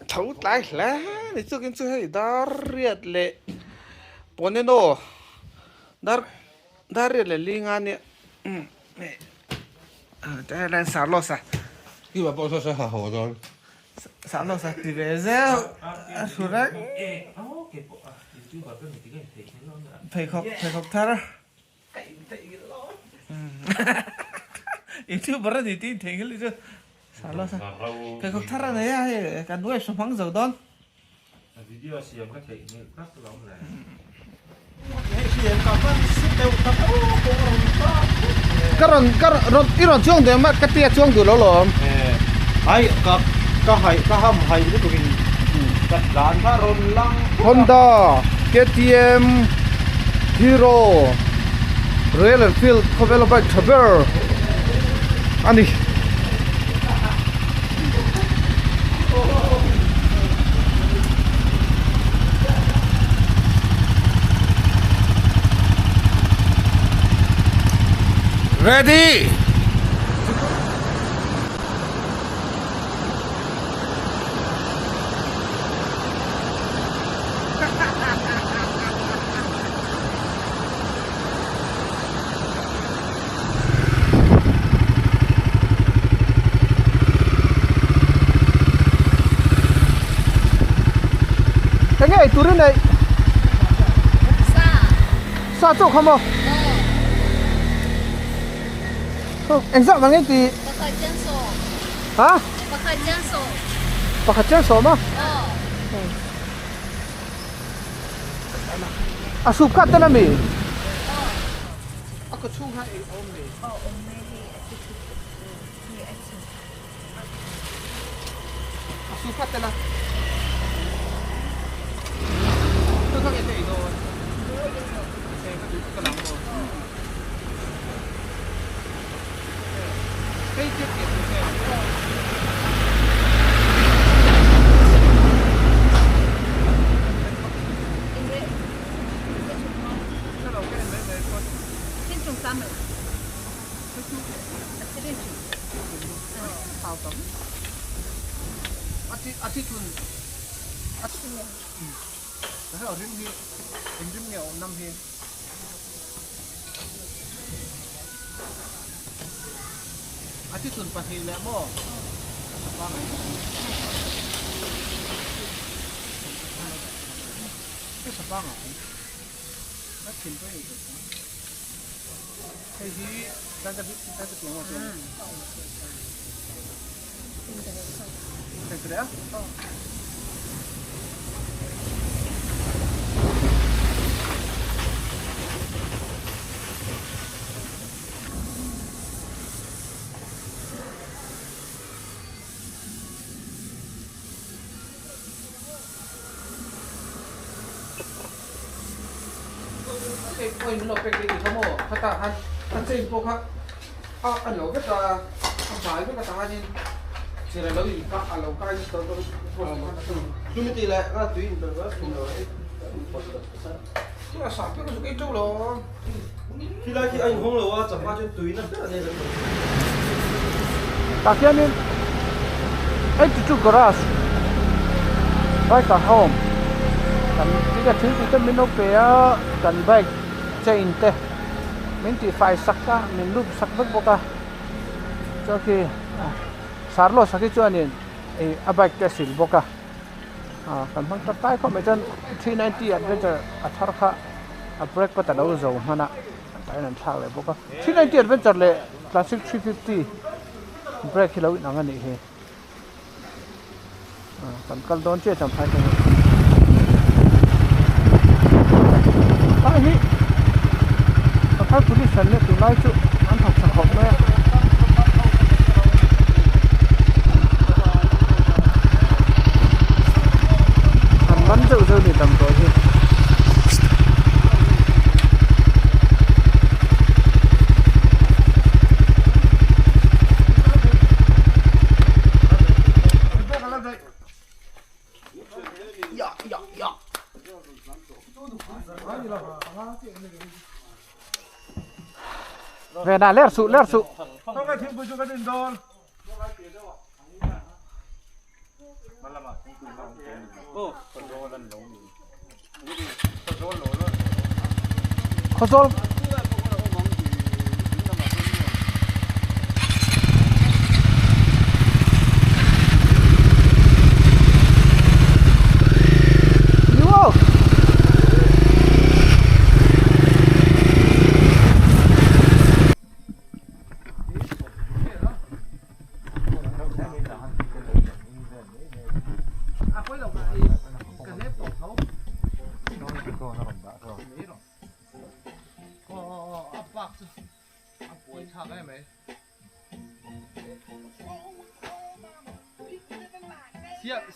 Tho tlai hle ni chukin chu hei dar riat leh pawneno dar dar riat leh li nga nia hei tah hian sarlos a sarlos a ti ve zeuh a hru reng pheikhawk pheikhawk thar youtuber a ni tih theihnghilh hi chu sarlos a pheikhawk thar a nei a hei kan webs a hmang zo dawn. Video siam ka theihnghilh tak lo le. Ka rawn ka rawn i rawn chuang duh em a ka tia chuang duh lo lawm. Ai ka ka hai ka ham hai lutuk in ka tlan kha rawn lang Honda KTM Hero Royal Enfield khawvela bike tha ber a ni. Ready! Enge ei tur i neih? Sa. Sa chauh kha maw? Aw. Engzah vang nge ti? Pakhat chian sawm. Ha? Pakhat chian sawm. Pakhat chian sawm a? Aw. A sup khat tel ami? A kawchhung kha ei a awm mi? Aw awm mai hei a thi thut hei a thi. A sup khat tel a. Chu kha nge te ei dawn? Hei ka tui ka lang maw? Hei chiah chiah chu nge? A thithun pahnih leh maw a pangai ka sa pangai a thin pawh ei tawh hei hi tan ka tan ka tuang a hei ka leh a. Tah hianin 82 garage bike a home kan tia thil tih te min lo pe a kan bike chain te min tih fai sak a min lut sak vek bawk a chuan khi sarlawt sak hi chuanin ih a bike te a sil bawk a ah kan hmang tak tai khawp mai chuan 390 adventure a thar kha a brake pad a lo zo hman a. Tah hian an thlak leh bawk a 390 adventure leh classic 350 brake hi lo inang a nih hi ah kan kal dawn chiah champhai te hi tlai hi champhai police an nia tunlai chu an thawk tha khawp mai a. An man zeuh zeuh a ni damdawi hi. Về nè ler suh ler suh. Khawzawl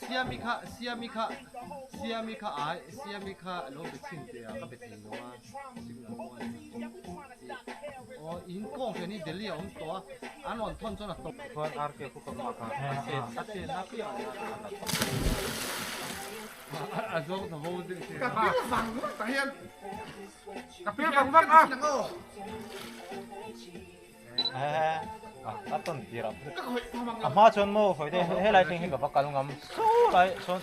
Siami kha Siami kha Siami kha ai Siami kha lo be chin te a ka be thei lo a signal pawh a ni aw in kawng hian hi Delhi a awm tawh a an rawn thawn chuan a tawp chuan RK khu ka hmuh a kha a chen a chen na piang a a zawng ta vo deuh ka pil vang vang tah hian ka pil vang vang a a tawn tir a a hma chuan maw hawi te helai thleng hi ka va kal ngam saw lai chuan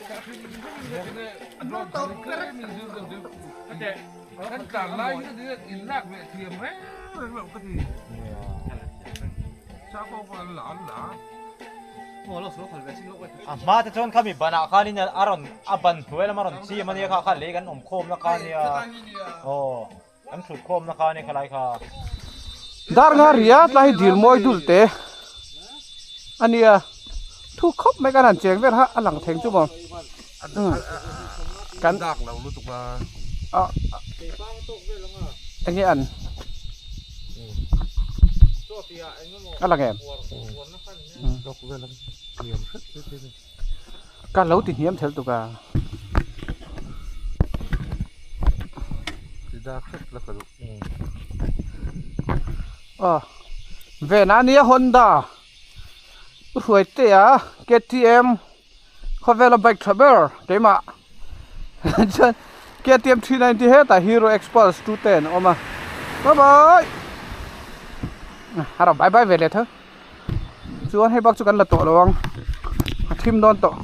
kan tlan lai hi in lak leh thiam reng reng loh ka ti sa pawh pawh an la an la a hma te chuan khami banah khanin a rawn a ban hnuai lama rawn chim ania kha kha lei kan awm khawmna kha ania aw An thut khawmna kha ania khalai kha. Dar nga ria tlai hi dil mawi dul te ania thu khawp mai kan han cheng vel kha a lang theng chu maw kan dak lo lutuk a enge an a lang em Ka lo ti hniam thel tuk a. Aw ven a nia Honda u hruai te a KTM khawvela bike tha ber keimah chuan KTM 390 hetah Hero Xpulse 210 a awm a bye bye a rawn bye bye ve leh tho. Chuan hei bak chu kan la tawh lo ang a thim dawn tawh.